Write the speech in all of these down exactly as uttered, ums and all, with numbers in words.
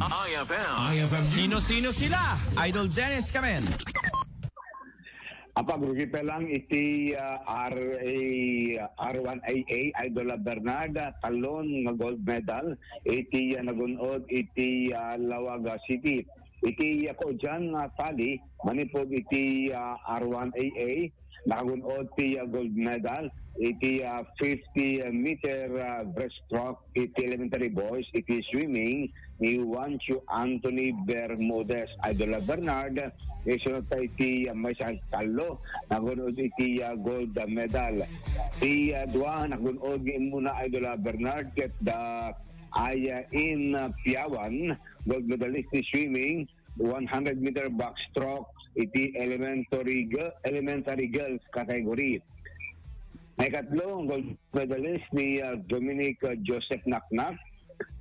I F M. I F M. Sino-sino sila? Idol Dennis Kamen. Apagrugi pa lang iti, ah, R A, R one A A, Idol Bernard, ah, talon nga gold medal iti, ah, nagun-od iti, ah, Laoag City. Iti, ah, kaudian nga tali, manipud iti, ah, R one A A, nakagun-od ti, ah, gold medal iti, ah, fifty meter, ah, breaststroke iti elementary boys iti swimming ni Juancho Anthony Bermudez. Idol Bernard, isunod ta iti, ah, maysa a tallo, nagun-od iti, ah, gold medal. Ti, ah, dua, nagun-od nga immuna, Idol Bernard, ket da Aya in, ah, Piawan, gold medalist ti swimming, one hundred meter backstroke iti elementary gi-, elementary girls category. Ikatlo, gold medalist ni, ah, Dominic, ah, Joseph Naknak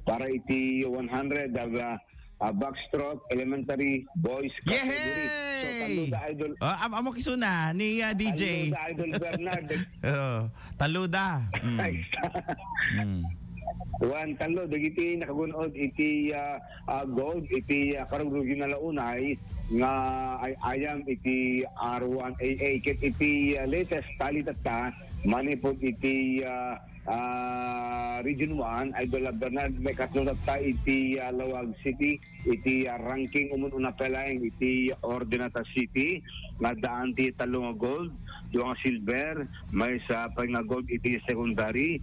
para iti one hundred, ah, ah, backstroke elementary boys category. So, Yehey! Tallo da, Idol. Ah, am-, amo kisuna ni, ah, D J. Tallo da, Idol Bernard. Oo, tallo da. Mm. Ay, Mm. Juan, tallo dagiti nakagun-od iti, ah, ah, gold iti, ah, karugrugi nga launay nga ay-ayam iti R one A A. Ket iti, ah, latest tali tatta, manipud iti, ah, ah, Region one, Idol Bernard, maikatlo tatta iti, ah, Laoag City, iti, ah, ranking umun-una pa laeng iti Urdaneta City, nga addaan ti tallo nga gold, dua nga silver, maysa pay nga gold iti secondary,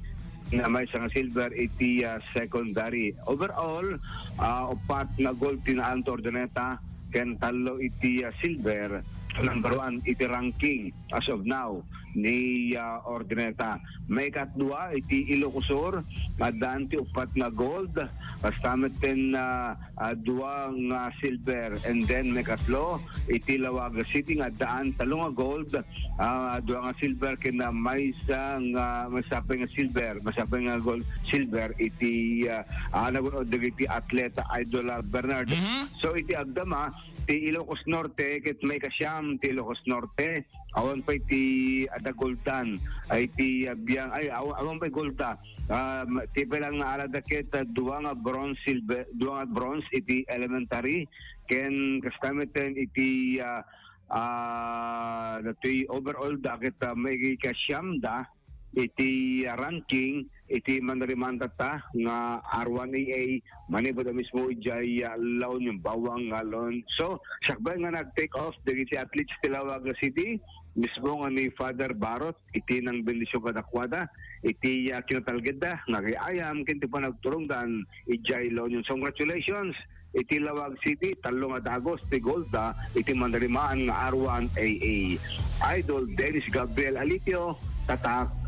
na maysa nga silver iti, ah, secondary. Overall, ah, upat nga gold ti naan ti Urdaneta, ken tallo iti, ah, silver, number one iti ranking as of now ni, ah, Urdaneta. Maikatdua iti Ilocos Sur, addaan ti upat nga gold, kasta met ten, ah, ah, dua nga silver, and then maikatlo iti Laoag City nga addaan tallo nga gold, ah, dua nga silver ken, ah, maysa nga, maysa pay nga silver, maysa pay nga gold, silver iti, ah, ah, nagun-od dagiti atleta, Idol, ah, Bernard. Mhm. So, iti agdama, ti Ilocos Norte ket maikasiam ti Ilocos Norte, awan pay ti adda goldan, ay ti, ah, biang, ay, aw-, awan pay golda. Um, ti pay lang nga alada ket, ah, dua nga bronze, silver, dua nga bronze iti elementary, ken kasta met ten iti, ah, ah, datoy overall da ket, ah, maikasiam da iti, ah, ranking iti manriman tatta nga R one A A, manipud a mismo idiay, ah, La Union, bawang nga La Union. So, sakbay nga nag-take off dagiti athletes ti Laoag City, mismo nga ni Father Barot, iti nangbendision kadakuada, iti, ah, kinatalgedda nga agay-ayam ken ti panagturongdan idiay La Union. So, congratulations iti Laoag City, tallo nga dagos ti golda iti manriman nga R one A A. Idol Dennis Gabriel Alitio, Tatak